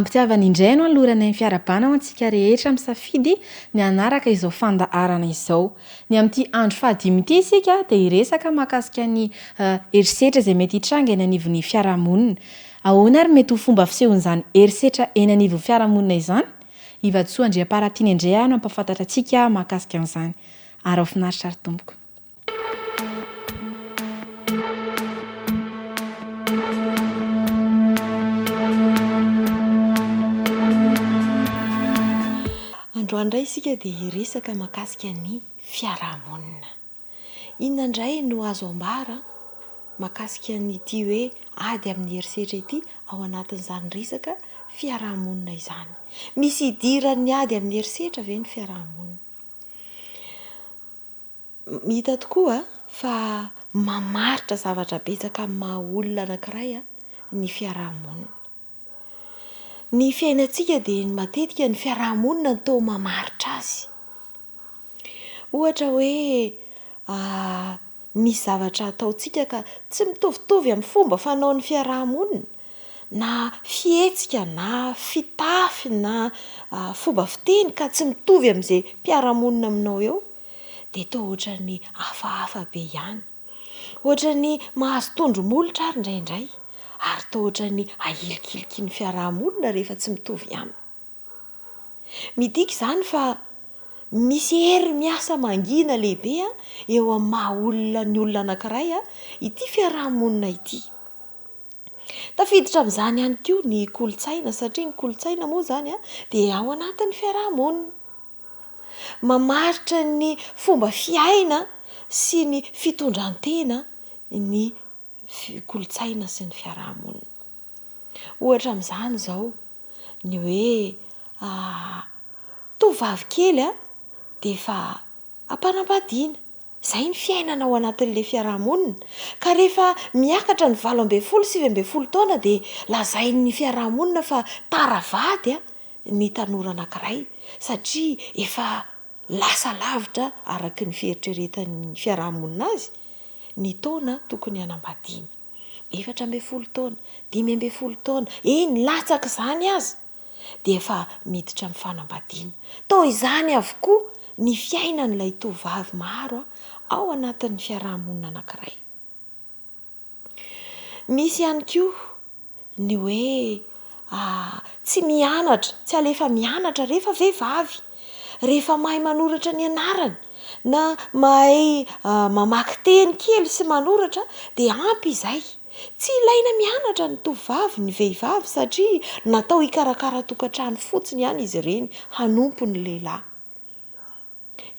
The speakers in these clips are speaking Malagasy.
Am-pitiavana indray no anoloranay ny fiarahabana ho antsika rehetra misafidy ny hanaraka izao fandaharana izao. Ny amin'ity andro fahadimy ity isika dia hiresaka mahakasika ny herisetra izay mety hitranga eny anivon'ny fiarahamonina. Ahoana ary mety ho fomba fisehon'izany herisetra eny anivon'ny fiarahamonina izany? I Vatosoa Andriamparatiana indray no hampahafantatra antsika mahakasika an'izany. Araho finaritra ary tompoko. Androany indray isika dia hiresaka mahakasika ny fiarahamonina. Inona indray no azo ambara mahakasika an'ity hoe ady amin'ny herisetra ity ao anatin'izany resaka fiarahamonina izany? Misy idiran'ny ady amin'ny herisetra ve ny fiarahamonina? Hita tokoa fa mamaritra zavatra betsaka amin'ny maha olona anankiray ny fiarahamonina. Ny fiainantsika dia matetika ny fiarahamonina no toa mamaritra azy. Ohatra hoe misy zavatra ataontsika ka tsy mitovitovy amin'ny fomba fanaon'ny fiarahamonina, na fihetsika na fitafy na fomba fiteny ka tsy mitovy amin'izay mpiara-monina aminao eo, dia toa ohatran'ny hafahafa be ihany. Ohatran'ny mahazo tondro-molotra ary indraindray, ary toa ohatran'ny ahilikiliky ny fiaraha-monina rehefa tsy mitovy aminy. Midika izany fa misy hery miasa mangina lehibe eo amin'ny maha olona ny olona anankiray ity fiaraha-monina ity. Tafiditra amin'izany ihany koa ny kolontsaina satria ny kolontsaina moa izany dia ao anatin'ny fiaraha-monina. Mamaritra ny fomba fiaina sy ny fitondran-tena ny kolontsaina sy ny fiaraha-monina. Ohatra amin'izany izao ny hoe tovovavy kely dia efa Ampanambadiana. Izay ny fiainana ao anatin'ilay fiaraha-monina. Ka rehefa miakatra ny 18, 19 taona dia lazain'ny fiaraha-monina fa tara vady ny tanora anankiray satria efa lasa lavitra araka ny fieritreretan'ny fiaraha-monina azy ny taona tokony hanambadiana. 14 taona, 15 taona, eny latsak'izany aza. dia efa miditra amin'ny fanambadiana. Toa izany avokoa ny fiainan'ilay tovovavy maro ao anatin'ny fiaraha-monina anankiray. Misy ihany koa ny hoe tsy mianatra, tsy alefa mianatra rehefa vehivavy. Rehefa mahay manoratra ny anarany na mahay mamaky teny kely sy manoratra dia ampy izay. Tsy ilaina mianatra ny tovovavy, ny vehivavy satria natao hikarakara tokantrano fotsiny ihany izy ireny, hanompo ny lehilahy.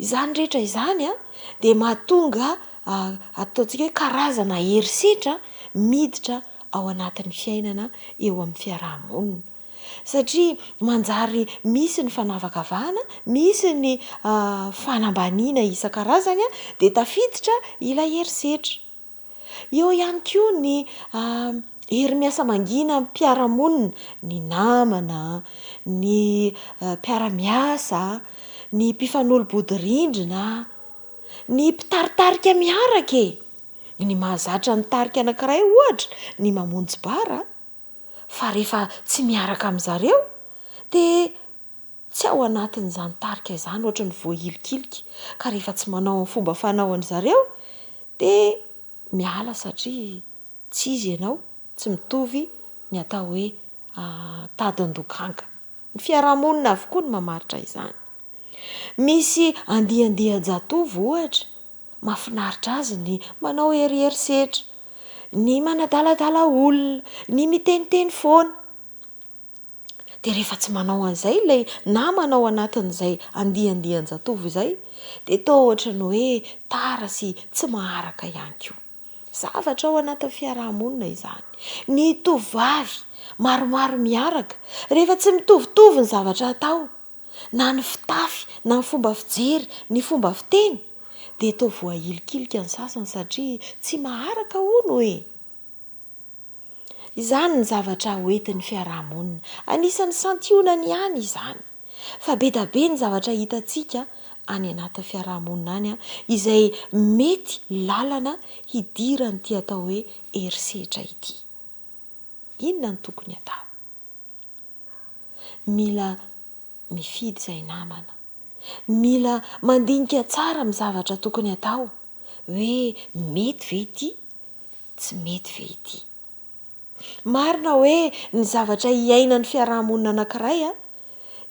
Izany rehetra izany dia mahatonga ataontsika hoe karazana herisetra miditra ao anatin'ny fiainana eo amin'ny fiaraha-monina. Satria manjary misy ny fanavakavahana, misy ny fanambaniana isan-karazany dia tafiditra ilay herisetra. Eo ihany koa ny hery miasa mangina amin'ny mpiara-monina, ny namana, ny mpiara-miasa, ny mpifanolo-bodirindrina, ny mpitaritarika miaraka e! Ny mahazatra ny tarika anankiray ohatra ny mamonjy bar fa rehefa tsy miaraka amin'zareo dia Tsy ao anatin'izany tarika izany ohatry ny voahilikilika ka rehefa tsy manao amin'ny fomba fanao an-dry zareo dia miala satria tsy izy ianao, tsy mitovy ny atao hoe tadin-dokanga. Ny fiarahamonina avokoa no mamaritra izany. Misy andiandian-jatovo ohatra, mahafinaritra azy ny manao heriherisetra, ny manadaladala olona, ny miteniteny foana. Dia rehefa tsy manao an'izay ilay namana ao anatin'izay andiandian-jatovo izay dia toa ohatran'ny hoe tara sy tsy maharaka ihany koa. Zavatra ao anatin'ny fiaraha-monina izany. Ny tovovavy maromaro miaraka, rehefa tsy mitovitovy ny zavatra atao, na ny fitafy, na ny fomba fijery, ny fomba fiteny, dia toa voahilikilika ny sasany satria tsy maharaka hono e! Izany ny zavatra hoentin'ny fiaraha-monina. Anisan'ny santionany ihany izany. Fa be da be ny zavatra hitantsika any anatin'ny fiaraha-monina any izay mety lalana hidiran'ity atao hoe herisetra ity. Inona no tokony hatao? Mila mifidy izay namana. Mila mandinika tsara amin'ny zavatra tokony atao, hoe mety ve ity, tsy mety ve ity. Marina hoe ny zavatra iainan'ny fiaraha-monina anankiray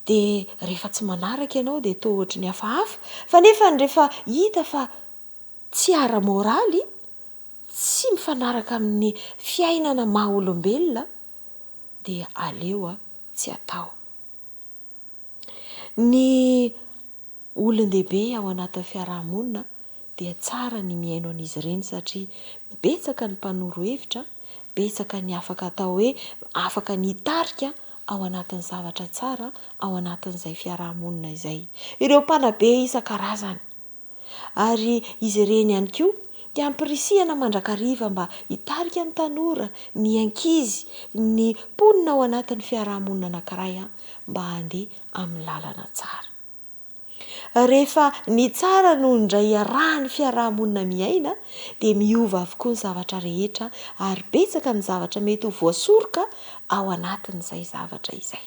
dia rehefa tsy manaraka ianao dia toa ohatry ny hafahafa, fa nefa rehefa hita fa tsy ara-moraly, tsy mifanaraka amin'ny fiainana maha olombelona dia aleo tsy atao. Ny olon-dehibe ao anatin'ny fiaraha-monina dia tsara ny mihaino an'izy ireny satria betsaka ny mpanoro hevitra, betsaka ny afaka atao hoe afaka ny hitarika ao anatin'ny zavatra tsara ao anatin'izay fiaraha-monina izay. Ireo mpanabe isan-karazany. Ary izy ireny ihany koa dia ampirisihana mandrakariva mba hitarika ny tanora, ny ankizy, ny mponina ao anatin'ny fiaraha-monina anankiray mba handeha amin'ny lalana tsara. Rehefa ny tsara no indray iarahan'ny fiaraha-monina miaina dia miova avokoa ny zavatra rehetra ary betsaka ny zavatra mety ho voasoroka ao anatin'izay zavatra izay.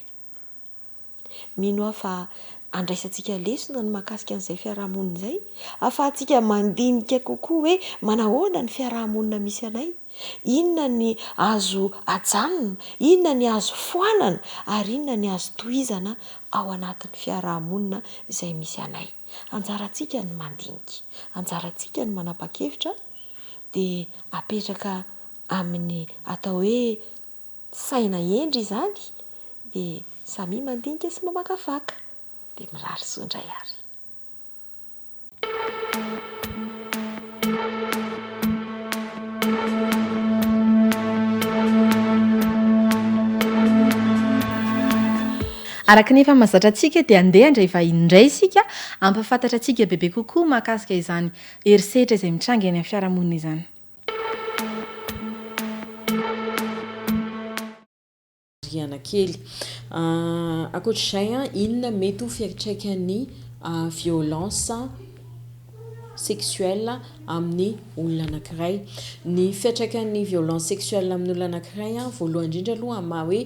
Mino aho fa andraisantsika lesona ny mahakasika an'izay fiarahamonina izay, ahafahantsika mandinika kokoa hoe manahoana ny fiarahamonina misy anay, inona ny azo ajanona, inona ny azo foanana ary inona ny azo tohizana ao anatin'ny fiarahamonina izay misy anay. Anjarantsika ny mandinika, anjarantsika ny manapa-kevitra dia apetraka amin'ny atao hoe Saina hendry izany dia samia mandinika sy mamakafaka dia mirary soa indray ary. Araka ny efa mahazatra antsika dia andeha handray vahiny indray isika hampahafantatra antsika bebe kokoa mahakasika izany herisetra izay mitranga eny amin'ny fiarahamonina izany. Rihana kely. Ankoatr'izay, inona mety ho fiantraikan'ny violence sexuelle amin'ny olona anankiray? Ny fiantraikan'ny violence sexuelle amin'ny olona anankiray, voalohany indrindra aloha amin'ny maha hoe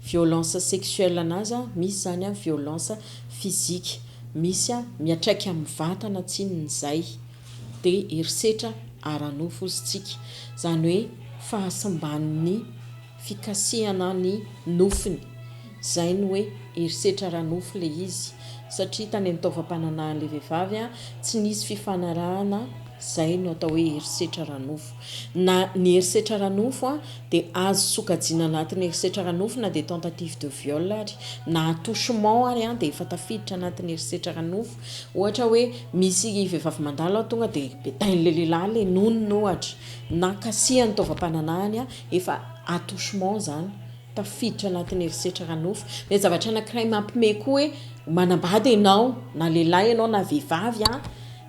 violence sexuelle an'azy, misy izany violence physique, misy miantraika amin'ny vatana tsinona izay. dia herisetra ara-nofo hozy tsika, izany hoe fahasimban'ny fikasihana ny nofony, izay no hoe herisetra ara-nofo ilay izy, satria tany amin'ny taovam-pananahan'ilay vehivavy tsy nisy fifanarahana, izay no atao hoe herisetra ara-nofo. Na ny herisetra ara-nofo dia azo sokajiana anatin'ny herisetra ara-nofo na dia tentative de viol ary, na attouchement ary dia efa tafiditra anatin'ny herisetra ara-nofo. Ohatra hoe misy vehivavy mandalo aho tonga dia betain'ilay lehilahy ilay nonony ohatra, na kasihany taovam-pananahany efa attouchement izany, tafiditra anatin'ny herisetra ara-nofo. Ilay zavatra anankiray mampime koa hoe manambady ianao, na lehilahy ianao na vehivavy an,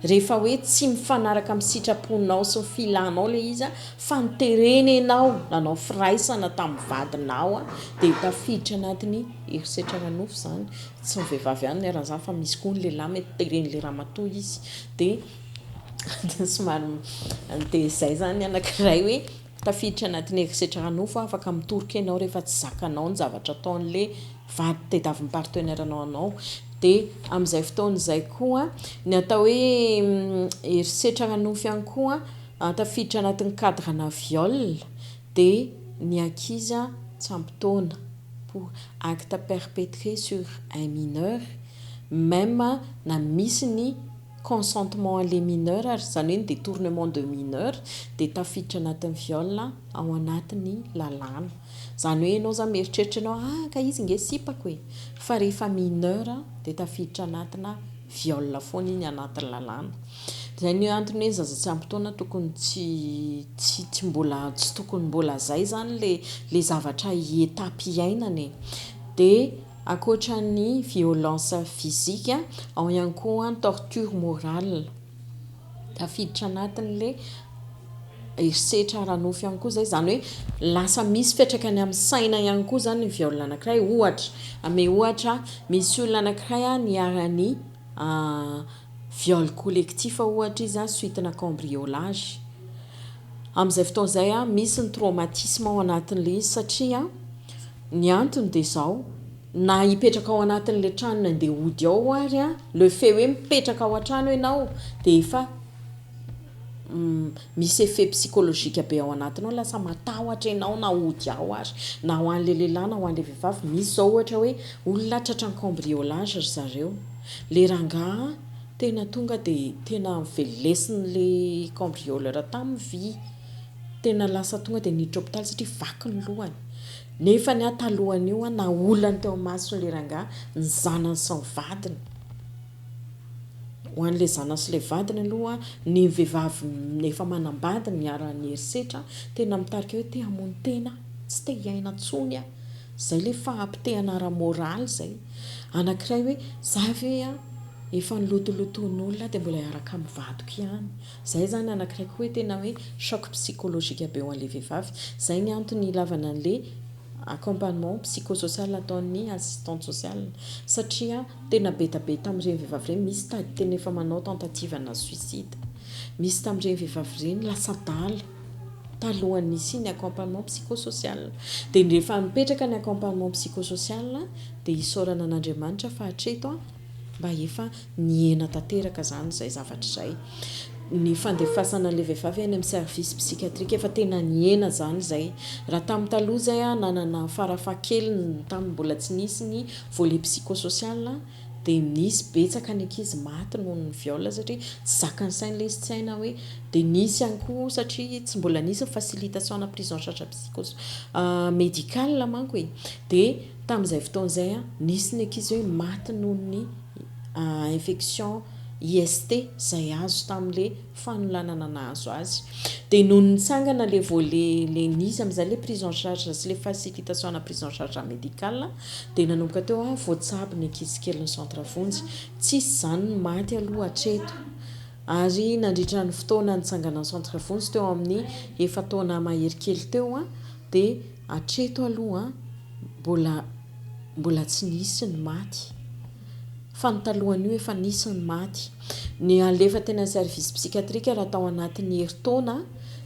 rehefa hoe tsy mifanaraka amin'ny sitraponao sy ny filanao ilay izy an, fa noterena ianao nanao firaisana tamin'ny vadinao an, dia tafiditra anatin'ny herisetra ara-nofo izany. Tsy ny vehivavy ihany no iharan'izany fa misy koa ny lehilahy mety teren'ilay ramatoa izy dia somary dia izay izany anankiray hoe tafiditra anatin'ny herisetra ara-nofo afaka mitoroka ianao rehefa tsy zakanao ny zavatra ataon'ilay vady tediavin'ny partenaire-nao anao dia amin'izay fotoana izay koa ny atao hoe herisetra ara-nofo ihany koa tafiditra anatin'ny cadre-na viol dia ny ankizy tsy ampy taona pour acte perpétré sur un mineur même na misy ny consentement an'ilay mineur ary, izany hoe ny détournement de mineur dia tafiditra anatin'ny viol ao anatin'ny lalàna. Izany hoe ianao izany mieritreritra ianao ah ka izy nge sipako e! fa rehefa mineur dia tafiditra anatina viol foana iny anatin'ny lalàna. Izay no antony hoe zaza tsy ampy taona tokony tsy tsy tsy mbola tsy tokony mbola zay zany le le zavatra étape iainana e. De ankoatra ny violence physique ao ihany koa ny torture morale, tafiditra anatin'le herisetra ara-nofo ihany koa zay, zany hoe lasa misy fiantraikany amin'ny saina ihany koa zany ny viol anankiray, ohatra, ame ohatra misy olona anankiray niharan'ny viol collectif ohatra izy an, suite na cambriolage, amin'izay fotoana izay an, misy ny traumatisme ao anatin'ilay izy satria ny antony dia izao, Na hipetraka ao anatin'ilay trano nandeha hody ao ary an, le fait hoe mipetraka ao an-trano ianao dia efa misy effet psychologique be ao anatinao, lasa matahotra ianao na hody ao ary, na ho an'ilay lehilahy na ho an'ilay vehivavy. Misy izao ohatra hoe olona tratran'ny cambriolage ry zareo, ilay rangahy tena tonga dia tena velesin'ilay cambrioleur tamin'ny vy, tena lasa tonga dia niditra hopitaly satria vaky ny lohany. Nefa ny ahy talohan'io an, naolany teo imason'ilay rangahy ny zanany sy ny vadiny. Ho an'ilay zanany sy ilay vadiny aloha, ny vehivavy efa manambady niharan'ny herisetra, tena mitarika hoe te hamono tena aho, tsy te hiaina intsony aho. Izay ilay fahapotehana ara-moraly izay. Anankiray hoe za ve an, efa nolotolotoin'olona aho dia mbola hiaraka amin'ny vadiko ihany. Zay zany anakiray koa hoe tena hoe choc psychologique be ho an'le vehivavy. Zay ny antony ilavana an'le accompagnement psychosocial ataon'ny assistante sociale satria tena be da be tamin'ireny vehivavy ireny misy tady tena efa manao tentative ana suicide. Misy tamin'ireny vehivavy ireny lasa adala talohan'ny nisian'ny accompagnement psychosocial. Dia rehefa mipetraka ny accompagnement psychosocial dia isaorana an'Andriamanitra fa hatreto an, Mba efa nihena tanteraka izany izay zavatra izay. Ny fandefasana an'ilay vehivavy any amin'ny service psychiatrique efa tena nihena izany izay. Raha tamin'ny taloha izay aho nanana farafahakeliny tamin'ny mbola tsy nisy ny volet psychosocial dia nisy betsaka ny ankizy maty noho ny viol satria tsy zakan'ny saina ilay izy tsy hay na hoe dia nisy ihany koa satria tsy mbola nisy ny facilitation na prise en charge psycho médicale manko e. Dia Tamin'izay fotoana izay, nisy ny ankizy hoe maty noho ny infection IST izay azo tamin'ilay fanolanana nahazo azy. Dia nony nitsangana ilay volet ilay nisy amin'izay ilay prise en charge sy ilay facilitation ana prise en charge médicale dia nanomboka teo voatsabo ny ankizy kelin'ny centre vonjy. Tsisy izany ny maty aloha hatreto. Ary nandritra ny fotoana nitsanganan'ny centre vonjy teo amin'ny efa-taona mahery kely teo dia Hatreto aloha mbola mbola tsy nisy ny maty. Fa ny talohan'io efa nisy ny maty. Ny alefa teny amin'ny service psychiatrique raha tao anatin'ny herintaona,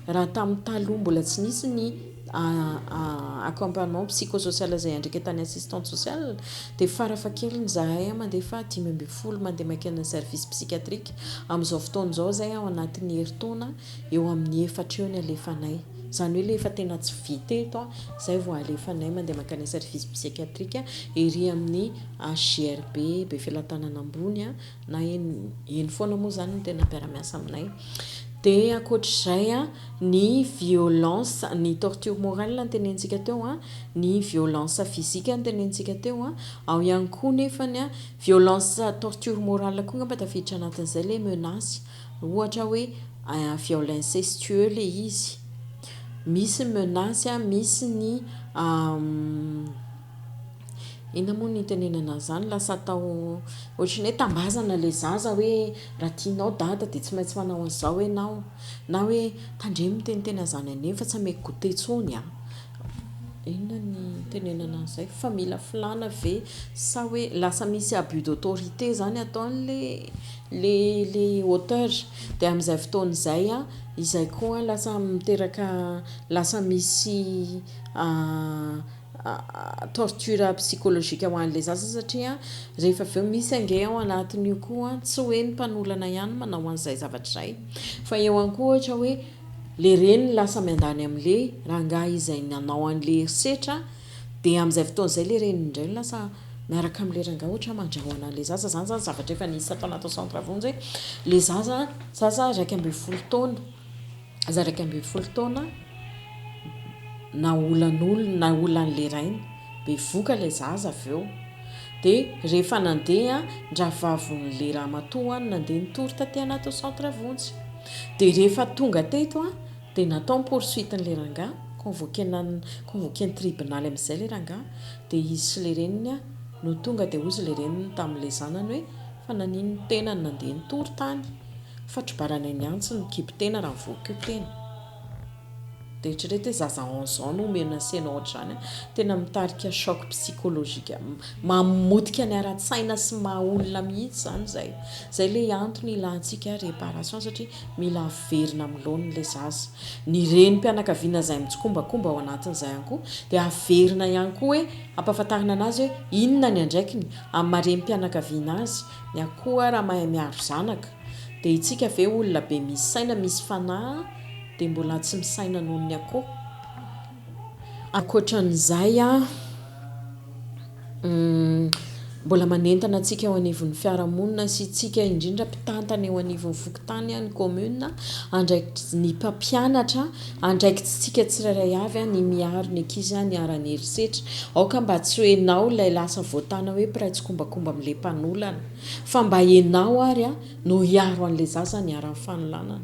raha tamin'ny taloha mbola tsy nisy ny accompagnement psychosocial izay iandraiketan'ny assistante sociale dia farafahakeliny izahay mandefa 15 mandeha mankeny amin'ny service psychiatrique. Amin'izao fotoana izao izay ao anatin'ny herintaona eo amin'ny efatra eo ny alefanay. Izany hoe ilay efa tena tsy vita eto an, izay vao alefanay mandeha mankany service psychiatrique ery amin'ny HJRB Befelatanana ambony an, na eny eny foana moa izany no tena mpiara-miasa aminay. Dia ankoatr'izay an, ny violence, ny torture morale notenenintsika teo an, ny violence physique notenenintsika teo an, ao ihany koa nefany an, violence torture morale koa angamba tafiditra anatin'izay ilay menace. Ohatra hoe viol incestueux le izy, misy ny menace, misy ny inona moa no itenenana an'izany, lasa atao ohatran'ny hoe tambazana ilay zaza hoe raha tianao dada dia tsy maintsy manao an'izao ianao, na hoe tandremo miteniteny an'izany an'i neny fa tsy ameko goûter intsony an! Inona ny itenenana an'izay? Familafilana ve sa hoe lasa misy abus d'autorité izany ataon'ilay le le auteur dia amin'izay fotoana izay an, izay koa lasa miteraka lasa misy torture psychologique ho an'ilay zaza satria rehefa avy eo misy ange ao anatin'io koa tsy hoe ny mpanolana ihany manao an'izay zavatra izay fa eo ihany koa ohatra hoe le reniny lasa miandany amin'le rangahy izay nanao an'le herisetra Dia amin'izay fotoana izay ilay reniny indray no lasa miaraka amin'ilay rangahy ohatra mandrahona an'ilay zaza. Izany izany zavatra efa nisy tato anatin'ny centre vonjy hoe ilay zaza, zaza 11 taona, zaza 11 taona naolan'olona, naolan'ilay rainy. Bevoka ilay zaza avy eo. Dia rehefa nandeha ny rahavavin'ilay ramatoa no nandeha nitory taty anatin'ny centre vonjy. Dia rehefa tonga teto Dia natao ny poursuite an'ilay rangahy, convoquer-na, convoquer-n'ny tribonaly amin'izay ilay rangahy, dia izy sy ilay reniny no tonga dia hozy ilay reniny tamin'ilay zanany hoe fa naninona ny tena no nandeha nitory tany, fa trobaranay niantsy ny kibo tena raha mivoaka io tena. Dia eritrereto hoe zaza 11 ans no menacer-nao ohatr'izany an, tena mitarika choc psychologique mamotika ny ara-tsaina sy maha olona mihitsy izany izay. Izay ilay antony ilantsika réparation satria mila averina amin'ny laoniny ilay zaza. Ny renim-pianakaviana izay mitsikombakomba ao anatin'izay ihany koa dia averina ihany koa hoe ampahafantarina an'azy hoe inona ny andraikiny amin'ny maha renim-pianakaviana azy, ny akoho ary mahay miaro zanaka. Dia itsika ve olona be misy saina misy fanahy dia mbola tsy misaina noho ny akoho? Ankoatran'izay mbola manentana antsika eo anivon'ny fiarahamonina sy itsika indrindra mpitantana eo anivon'ny fokontany ny commune, andraikitry ny mpampianatra, andraikitsika tsirairay avy ny miaro ny ankizy niharan'ny herisetra. Aoka mba tsy ho enao ilay lasa voatana hoe mpiray tsikombakomba amin'ilay mpanolana. Fa mba enao ary no hiaro an'ilay zaza niharan'ny fanolanana.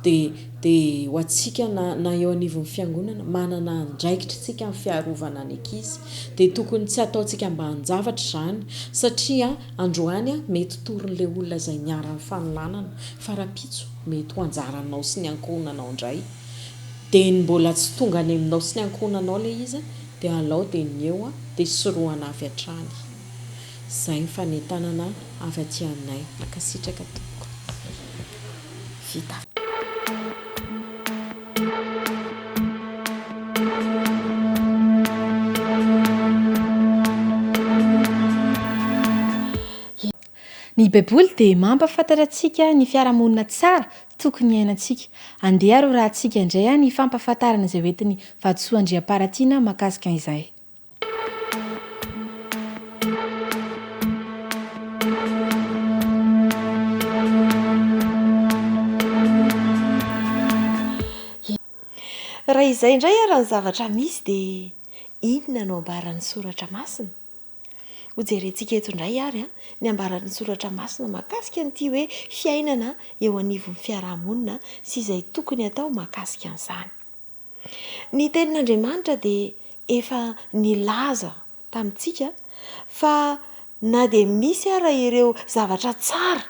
Dia dia ho antsika na na eo anivon'ny fiangonana, manana andraikitra isika amin'ny fiarovana ny ankizy. Dia tokony tsy hataontsika ambanin-javatra izany satria androany mety torin'ilay olona izay niharan'ny fanolanana fa rahampitso mety ho anjaranao sy ny ankohonanao indray. Dia ny mbola tsy tonga any aminao sy ny ankohonanao ilay izy dia alao dia ny eo dia sorohana avy hatrany. Zay ny fanentanana avy aty aminay. Mankasitraka tompoko. Vita. Ny Baiboly dia mampahafantatra antsika ny fiarahamonina tsara tokony hiainantsika. Andeha ary horahantsika indray ny fampahafantarana izay hoentin'i Vatosoa Andriamparatiana mahakasika izay. Raha izay indray ary ny zavatra misy dia inona no ambaran'ny soratra masina? Hojerentsika eto indray ary ny ambaran'ny soratra masina mahakasika an'ity hoe fiainana eo anivon'ny fiarahamonina sy izay tokony hatao mahakasika an'izany. Ny Tenin'Andriamanitra dia efa nilaza tamintsika fa na dia misy ara ireo zavatra tsara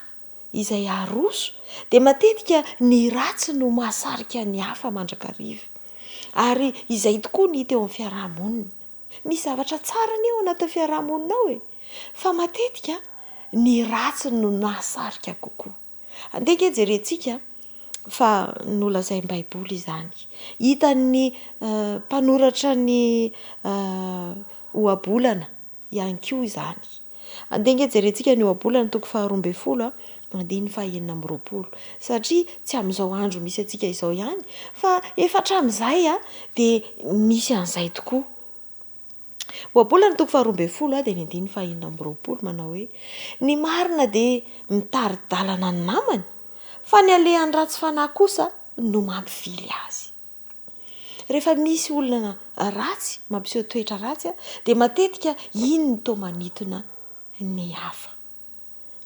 izay aroso dia matetika ny ratsy no mahasarika ny hafa mandrakariva. Ary izay tokoa ny hita eo amin'ny fiaraha-monina. Misy zavatra tsara anie ao anatin'ny fiaraha-monina ao e! Fa matetika ny ratsy no nahasarika kokoa. Andeha ange jerentsika fa nolazain'ny Baiboly izany. Hitan'ny mpanoratra ny Ohabolana ihany koa izany. Andeha ange jerentsika ny Ohabolana toko faha 12 andininy faha 26. Satria tsy amin'izao andro misy antsika izao ihany fa efa hatramin'izay dia misy an'izay tokoa. Ohabolana toko faha 12 dia ny andininy faha 26 manao hoe, Ny marina dia mitari-dalana ny namany, fa ny alehan'ny ratsy fanahy kosa no mampivily azy. Rehefa misy olona ratsy, mampiseho toetra ratsy, dia matetika iny no toa manintona ny hafa.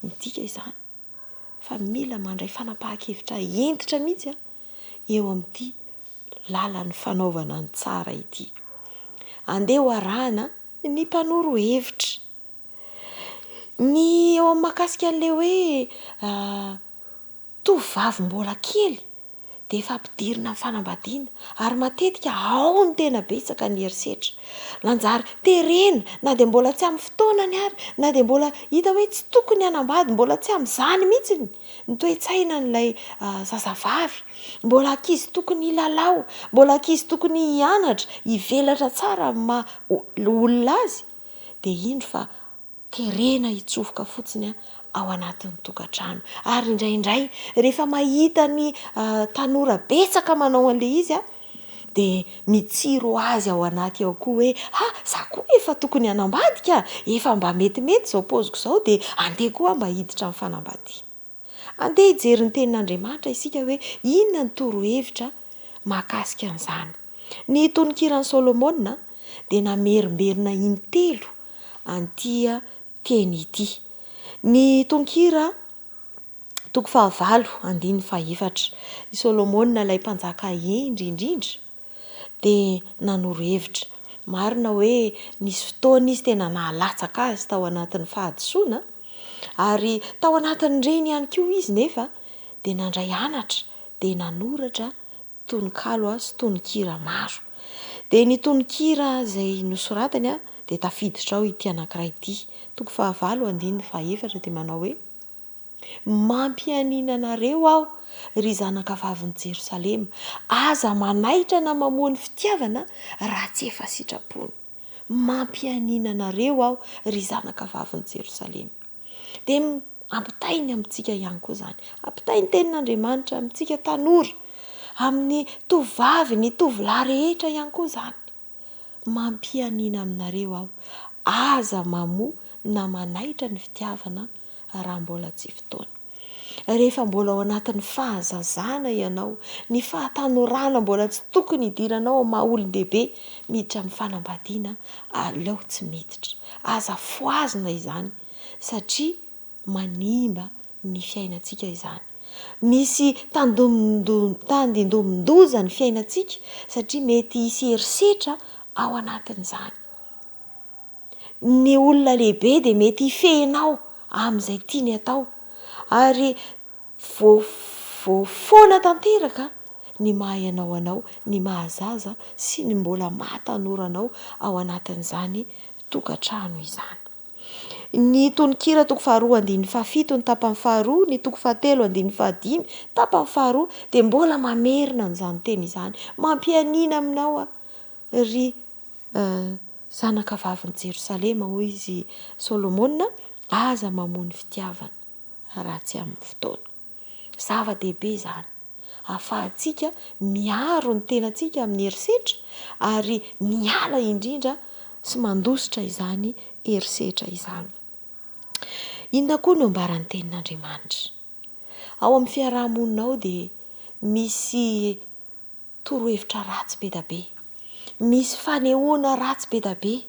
Midika izany fa mila mandray fanapahan-kevitra hentitra mihitsy eo amin'ity lalan'ny fanaovana ny tsara ity. Andeha ho arahana ny mpanoro hevitra. Ny eo amin'ny mahakasika an'ilay hoe tovovavy mbola kely dia efa ampidirina amin'ny fanambadiana ary matetika ao no tena betsaka ny herisetra. Nanjary terena na dia mbola tsy amin'ny fotoanany ary, na dia mbola hita hoe tsy tokony hanambady, mbola tsy amin'izany mihitsy ny toe-tsainan'ilay zazavavy. Mbola ankizy tokony hilalao, mbola ankizy tokony hianatra, hivelatra tsara amin'ny maha olona azy dia indro fa terena hitsofoka fotsiny ao anatin'ny tokantrano. Ary indraindray rehefa mahita ny tanora betsaka manao an'ilay izy dia mitsiro azy ao anaty ao koa hoe ha za koa efa tokony hanambady ka, efa mba metimety izao paoziko izao dia andeha koa aho mba hiditra amin'ny fanambadiana. Andeha hijery ny tenin'Andriamanitra isika hoe inona ny torohevitra mahakasika an'izany. Ny tononkiran'i Solomona dia namerimberina intelo an'ity teny ity. Ny tononkira toko fahavalo andininy fahefatra. I Solomona ilay mpanjaka hendry indrindra dia nanoro hevitra. Marina hoe nisy fotoana izy tena nahalatsaka azy tao anatin'ny fahadisoana, ary tao anatin'ireny ihany koa izy nefa dia nandray anatra dia nanoratra. tononkalo sy tononkira maro. Dia ny tononkira izay nosoratany dia tafiditra ao ity anankiray ity, toko fahavalo andininy fahaefatra dia manao hoe, Mampianiana anareo aho, ry zanakavavin'i Jerosalema, aza manaitra na mamoha ny fitiavana raha tsy efa sitrapony. Mampianiana anareo aho, ry zanakavavin'i Jerosalema. Dia ampitainy amintsika ihany koa izany. Ampitainy tenin'Andriamanitra amintsika tanora, amin'ny tovovavy, ny tovolahy rehetra ihany koa izany. Mampianiana aminareo aho, aza mamoa na manaitra ny fitiavana raha mbola tsy fotoana. Rehefa mbola ao anatin'ny fahazazana ianao, ny fahatanorana mbola tsy tokony hidiranao amin'ny maha olon-dehibe miditra amin'ny fanambadiana, aleo tsy miditra. Aza fohazina izany satria manimba ny fiainantsika izany. Misy tandindomin-doza ny fiainantsika satria mety hisy herisetra ao anatin'izany. Ny olona lehibe dia mety hifehy anao amin'izay tiany atao ary voafoana tanteraka ny maha ianao anao, ny maha zaza sy ny mbola maha tanora anao ao anatin'izany tokantrano izany. Ny Tononkira toko faharoa andininy fahafito ny tapany faharoa, ny toko fahatelo andininy fahadimy tapany faharoa dia mbola mamerina an'izany teny izany. Mampianiana aminao aho, ry zanakavavin'i Jerosalema, hoy izy Solomona, aza mamono fitiavana raha tsy amin'ny fotoana. Zava-dehibe izany. ahafahantsika miaro ny tenantsika amin'ny herisetra ary miala indrindra sy mandositra izany herisetra izany. Inona koa no ambaran'ny tenin'Andriamanitra? Ao amin'ny fiaraha-monina ao dia misy torohevitra ratsy be da be, misy fanehoana ratsy be da be,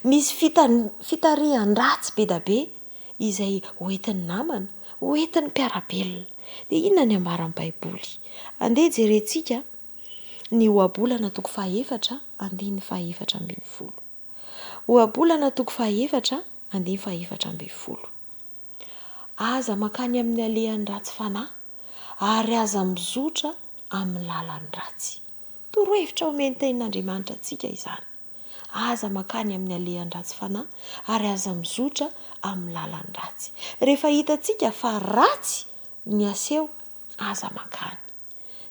misy fitarihan-dratsy be da be izay hoentin'ny namana, hoentin'ny mpiara-belona. Dia inona ny ambaran'ny Baiboly? Andeha jerentsika ny Ohabolana toko fahaefatra andininy fahaefatra ambin'ny folo. Ohabolana toko fahaefatra andininy fahaefatra ambin'ny folo. Aza mankany amin'ny alehan'ny ratsy fanahy, ary aza mizotra amin'ny lalan'ny ratsy. Torohevitra omen'ny Tenin'Andriamanitra antsika izany. Aza mankany amin'ny alehan'ny ratsy fanahy, ary aza mizotra amin'ny lalan'ny ratsy. Rehefa hitantsika fa ratsy ny aseho, aza mankany.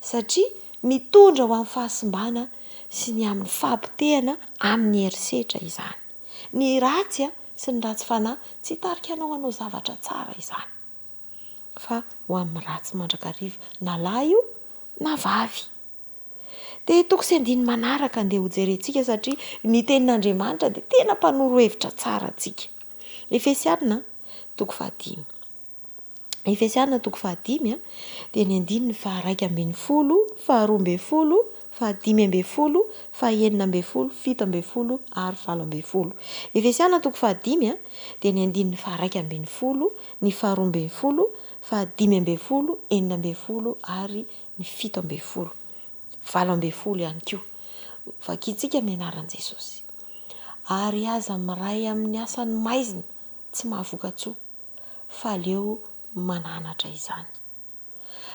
Satria mitondra ho amin'ny fahasimbana sy ny amin'ny fahapotehana amin'ny herisetra izany. Ny ratsy sy ny ratsy fanahy tsy hitarika anao hanao zavatra tsara izany, fa ho amin'ny ratsy mandrakariva, na lahy io na vavy. Dia toko sy andininy manaraka andeha hojerentsika satria ny tenin'Andriamanitra dia tena mpanoro hevitra tsara antsika. Efesiana toko fahadimy. Efesiana toko fahadimy dia ny andininy faharaika ambin'ny folo, faharoa ambin'ny folo, fahadimy ambin'ny folo, fahenina ambin'ny folo, fito ambin'ny folo ary valo ambin'ny folo. Efesiana toko fahadimy dia ny andininy faharaika ambin'ny folo, ny faharoa ambin'ny folo, fahadimy ambin'ny folo, enina ambin'ny folo ary ny 17. 18 ihany koa. Vakintsika amin'ny anaran'i Jesosy. Ary aza miray amin'ny asan'ny maizina tsy mahavoka-tsoa, fa aleo mananatra izany.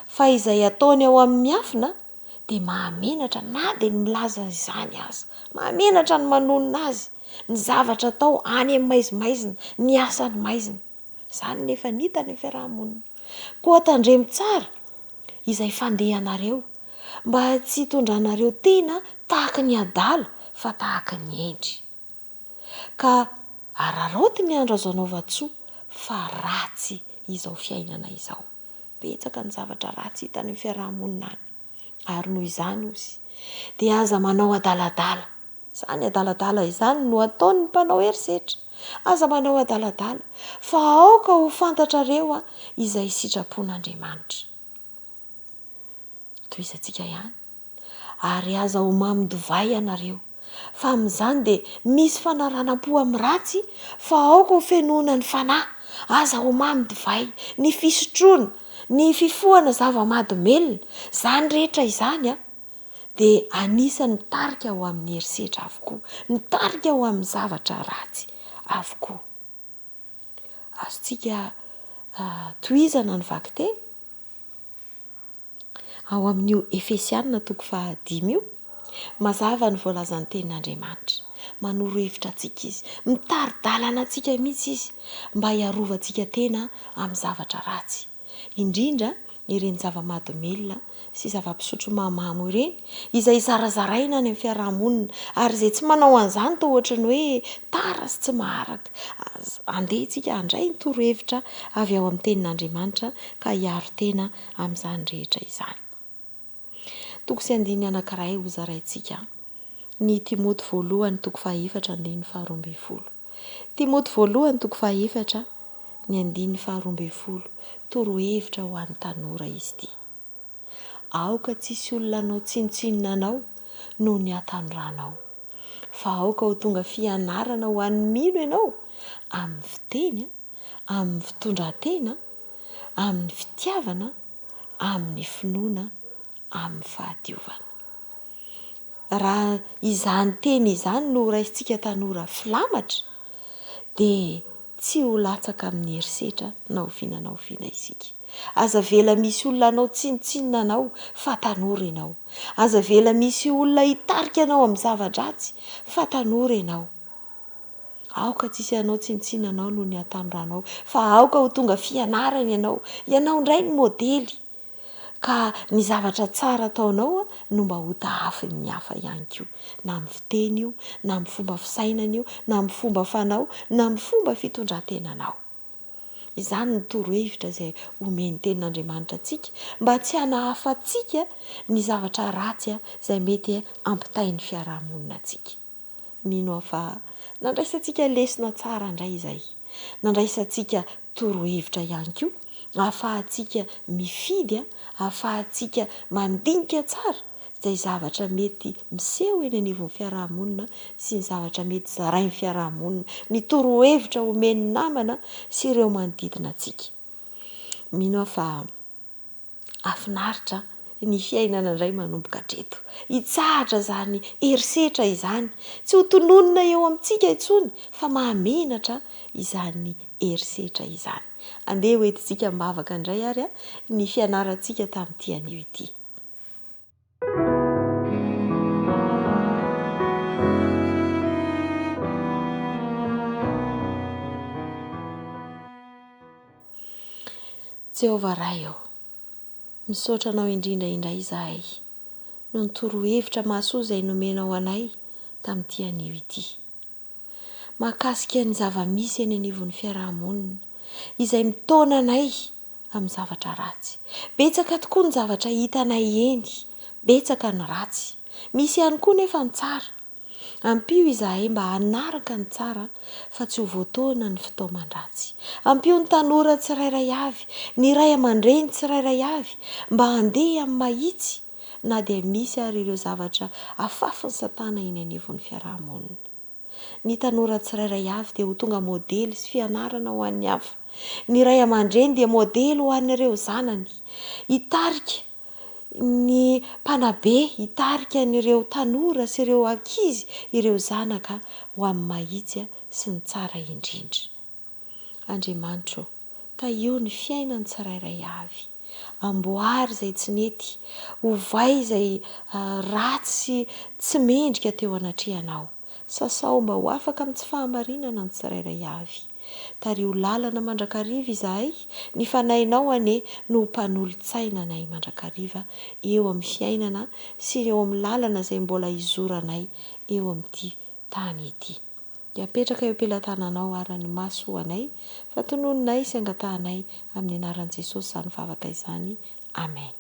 Fa izay ataony ao amin'ny miafina dia mahamenatra na dia ny milaza izany aza. Mahamenatra ny manonona azy, ny zavatra atao any amin'ny maizimaizina, ny asan'ny maizina. Izany no efa nita any amin'ny fiaraha-monina. Koa tandremo tsara izay fandehanareo, mba tsy hitondranareo tena tahaka ny adala fa tahaka ny hendry. Ka araraoty ny andro azo anaovan-tsoa fa ratsy izao fiainana izao. Betsaka ny zavatra ratsy hita any amin'ny fiaraha-monina any. Ary noho izany ozy, dia aza manao adaladala. Izany adaladala izany no ataon'ny mpanao herisetra. Aza manao adaladala, fa aoka ho fantatrareo izay sitrapon'Andriamanitra. Tohizantsika ihany. Ary aza ho mamin-divay ianareo, fa amin'izany dia misy fanaranam-po amin'ny ratsy, fa aoka ho fenoina ny fanahy. Aza ho mamin-divay, ny fisotroana, ny fifohana zava-mahadomelina, izany rehetra izany dia anisan'ny mitarika ho amin'ny herisetra avokoa, mitarika ho amin'ny zavatra ratsy avokoa. Azontsika tohizana ny vakiteny. Ao amin'io Efesianina toko fahadimy io, mazava ny voalazan'ny Tenin'Andriamanitra. Manoro hevitra antsika izy, mitari-dalana antsika mihitsy izy mba hiarovantsika tena amin'ny zavatra ratsy. Indrindra ireny zava-mahadomelina sy zava-pisotro mahamamo ireny, izay zarazaraina any amin'ny fiaraha-monina, ary izay tsy manao an'izany toa ohatran'ny hoe tara sy tsy maharaka. Andeha isika handray ny torohevitra avy ao amin'ny Tenin'Andriamanitra ka hiaro tena amin'izany rehetra izany. Toko sy andininy anankiray hozaraintsika ny Timoty voalohany toko fahaefatra andininy faharoa ambin'ny folo. Timoty voalohany toko fahaefatra ny andininy faharoa ambin'ny folo, torohevitra ho an'ny tanora izy ity. Aoka tsy hisy olona hanao tsinontsinona anao noho ny hatanoranao, fa aoka ho tonga fianarana ho an'ny mino ianao amin'ny fiteny, amin'ny fitondran-tena, amin'ny fitiavana, amin'ny finoana, amin'ny fahadiovana. Raha izany teny izany no horaisintsika tanora filamatra dia tsy ho latsaka amin'ny herisetra na oviana na oviana isika. Aza avela misy olona hanao tsinontsinona anao fa tanora ianao. Aza avela misy olona hitarika anao amin'ny zava-dratsy fa tanora ianao. Aoka tsy hisy hanao tsinontsinona anao noho ny hatanoranao, fa aoka ho tonga fianarana ianao. Ianao indray no modely, ka ny zavatra tsara ataonao no mba ho tahafin'ny hafa ihany koa, na amin'ny fiteny io, na amin'ny fomba fisainana io, na amin'ny fomba fanao, na amin'ny fomba fitondran-tenanao. Izany no torohevitra izay omen'ny Tenin'Andriamanitra antsika mba tsy hanahafantsika ny zavatra ratsy izay mety hampitain'ny fiarahamonina antsika. Mino aho fa nandraisantsika lesona tsara indray izay. Nandraisantsika torohevitra ihany koa ahafahantsika mifidy, ahafahantsika mandinika tsara izay zavatra mety miseho eny anivon'ny fiarahamonina sy ny zavatra mety zarain'ny fiarahamonina, ny torohevitra omen'ny namana sy ireo manodidina antsika. Mino aho fa Hahafinaritra ny fiainana indray manomboka hatreto. Hitsahatra izany herisetra izany. Tsy ho tononina eo amintsika intsony fa mahamenatra izany herisetra izany. Andeha ho entintsika am-bavaka indray ary ny fianarantsika tamin'ity anio ity. Jehovah Ray ô, misaotra Anao indrindra indray izahay noho ny torohevitra mahasoa izay nomenao anay tamin'ity anio ity. Mahakasika ny zava-misy eny anivon'ny fiaraha-monina, izay mitaona anay amin'ny zavatra ratsy. Betsaka tokoa ny zavatra hitanay eny, betsaka ny ratsy. Misy ihany koa nefa ny tsara. Ampio izahay mba hanaraka ny tsara fa tsy ho voataona ny fitaoman-dratsy. Ampio ny tanora tsirairay avy, ny ray aman-dreny tsirairay avy mba handeha amin'ny mahitsy na dia misy ary ireo zavatra afafin'i Satana eny anivon'ny fiaraha-monina. Ny tanora tsirairay avy dia ho tonga modely sy fianarana ho an'ny hafa. Ny ray aman-dreny dia modely ho an'ireo zanany. Hitarika ny mpanabe hitarika an'ireo tanora sy ireo ankizy ireo zanaka ho amin'ny mahitsy sy ny tsara indrindra. Andriamanitra ô, tahio ny fiainan'ny tsirairay avy. Amboary izay tsy nety, ovay izay ratsy sy tsy mendrika teo anatrehanao. Sasao mba ho afaka amin'ny tsy fahamarinana ny tsirairay avy. Tariho lalana mandrakariva izahay, ny Fanahinao anie no ho mpanolotsaina anay mandrakariva eo amin'ny fiainana sy eo amin'ny lalana izay mbola hizoranay eo amin'ity tany ity. Dia apetraka eo am-pelatananao ara ny maso ho anay, fa tononinay sy angatahanay amin'ny anaran'i Jesosy izany vavaka izany. Amen.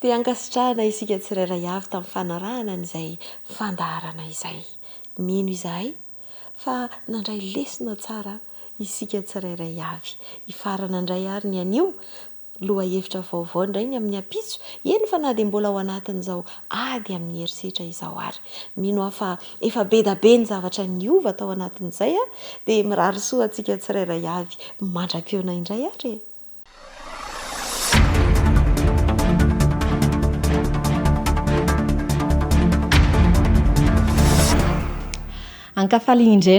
Dia ankasitrahana isika tsirairay avy tamin'ny fanarahana an'izay fandaharana izay. Mino izahay fa nandray lesona tsara isika tsirairay avy. Hifarana indray ary ny anio Lohahevitra vaovao indray ny amin'ny ampitso, eny fa na dia mbola ao anatin'izao ady amin'ny herisetra izao ary. Mino aho fa efa be da be ny zavatra niova tao anatin'izay dia mirary soa antsika tsirairay avy mandra-pihaona indray ary e! Ankafaliana indray.